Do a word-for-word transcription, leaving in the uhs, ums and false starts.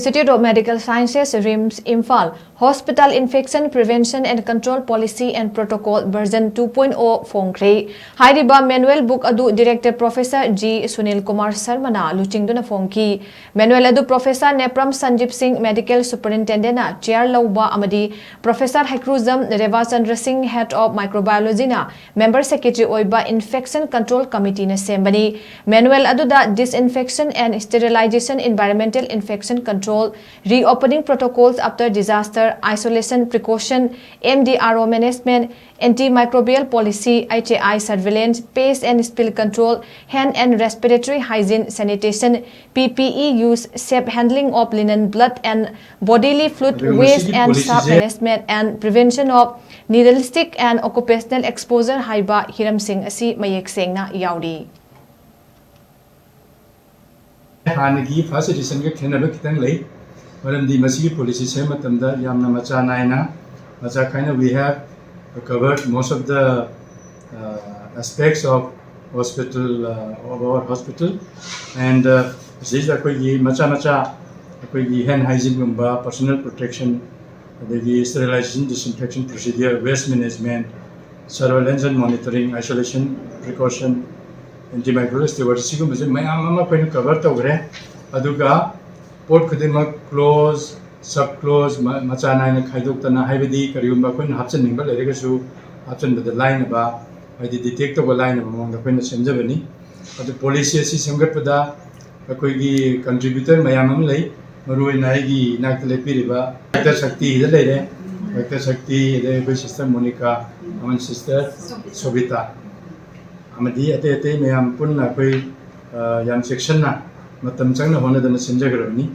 Institute of Medical Sciences, RIMS, Imphal, Hospital Infection Prevention and Control Policy and Protocol version two point oh ꯐꯣꯡꯈ꯭ꯔꯦ꯫ ꯍꯥꯏꯔꯤꯕ manual book ꯑꯗꯨ Director Professor G Sunil Kumar ꯁꯔꯃꯅ ꯂꯨꯆꯤꯡꯗꯨꯅ ꯐꯣꯡꯈꯤ꯫ Manual ꯑꯗꯨ Professor Nepram ꯁꯟꯖꯤꯞ ꯁꯤꯡ, Medical Superintendent ꯅ chair ꯂꯧꯕ, ꯑꯃꯗꯤ Professor ꯍꯩꯀ꯭ꯔꯨꯖꯝ ꯔꯦꯕꯥꯆꯟꯗ꯭ꯔ ꯁꯤꯡ, Head of Microbiology ꯅ member secretary ꯑꯣꯏꯕ Infection Control Committee ꯅ ꯁꯦꯝꯕꯅꯤ꯫ Manual ꯑꯗꯨꯗ disinfection and sterilization, environmental infection control, reopening protocols after disaster, isolation precaution, M D R O management, antimicrobial policy, H A I surveillance, pest and spill control, hand and respiratory hygiene, sanitation, P P E use, safe handling of linen, blood and bodily fluid, ꯑꯗꯨꯒ waste ꯃꯁꯤꯒꯤ and policy staff say management and prevention of needle stick and occupational exposure ꯍꯥꯏꯕ ꯍꯤꯔꯝꯁꯤꯡ ꯑꯁꯤ ꯃꯌꯦꯛ ꯁꯦꯡꯅ ꯌꯥꯎꯔꯤ꯫ ꯍꯥꯟꯅꯒꯤ first edition ꯒ ꯈꯦꯠꯅꯕ ꯈꯤꯇꯪ ꯂꯩ꯫ ꯃꯔꯝꯗꯤ ꯃꯁꯤꯒꯤ policy ꯁꯦꯝꯕ ꯃꯇꯝꯗ ꯌꯥꯝꯅ ꯃꯆꯥ ꯅꯥꯏꯅ, ꯃꯆꯥ ꯈꯥꯏꯅ, we have covered most of the, uh, aspects of hospital, uh, of our hospital, and, uh, ꯃꯁꯤꯗ ꯑꯩꯈꯣꯏꯒꯤ ꯃꯆꯥ ꯃꯆꯥ ꯑꯩꯈꯣꯏꯒꯤ hand hygiene ꯒꯨꯝꯕ, personal protection, ꯑꯗꯒꯤ sterilization, disinfection procedure, waste management, surveillance and monitoring, isolation precaution, antimicrobial steward, ꯁꯤꯒꯨꯝꯕꯁꯦ ꯃꯌꯥꯝ ꯑꯃ ꯑꯩꯈꯣꯏꯅ cover ꯇꯧꯈ꯭ꯔꯦ꯫ ꯑꯗꯨꯒ ꯄꯣꯠ ꯈꯨꯗꯤꯡꯃꯛ close, sub close, ꯃ-, ꯃꯆꯥ ꯅꯥꯏꯅ ꯈꯥꯏꯗꯣꯛꯇꯅ, ꯍꯥꯏꯕꯗꯤ ꯀꯔꯤꯒꯨꯝꯕ ꯑꯩꯈꯣꯏꯅ ꯍꯥꯞꯆꯤꯟꯅꯤꯡꯕ ꯂꯩꯔꯒꯁꯨ ꯍꯥꯞꯆꯤꯟꯕꯗ ꯂꯥꯏꯅꯕ, ꯍꯥꯏꯗꯤ detect ꯇꯧꯕ ꯂꯥꯏꯅꯕ ꯃꯑꯣꯡꯗ ꯑꯩꯈꯣꯏꯅ ꯁꯦꯝꯖꯕꯅꯤ꯫ ꯑꯗꯨ policy ꯑꯁꯤ ꯁꯦꯝꯒꯠꯄꯗ ꯑꯩꯈꯣꯏꯒꯤ contributor ꯃꯌꯥꯝ ꯑꯃ ꯂꯩ꯫ ꯃꯔꯨꯑꯣꯏꯅ ꯑꯩꯒꯤ ꯏꯅꯥꯛꯇ ꯂꯦꯞꯄꯤꯔꯤꯕ Doctor ꯁꯛꯇꯤꯗ ꯂꯩꯔꯦ꯫ Doctor ꯁꯛꯇꯤ, ꯑꯗꯩ ꯑꯩꯈꯣꯏ sister ꯃꯣꯅꯤꯀꯥ, ꯑꯃꯅ sister ꯁꯣꯕꯤꯇꯥ, ꯑꯃꯗꯤ ꯑꯇꯩ ꯑꯇꯩ ꯃꯌꯥꯝ ꯄꯨꯟꯅ ꯑꯩꯈꯣꯏ, ꯑ, ꯌꯥꯝ ꯆꯦꯛꯁꯤꯟꯅ ꯃꯇꯝ ꯆꯪꯅ ꯍꯣꯠꯅꯗꯅ ꯁꯦꯝꯖꯈ꯭ꯔꯕꯅꯤ꯫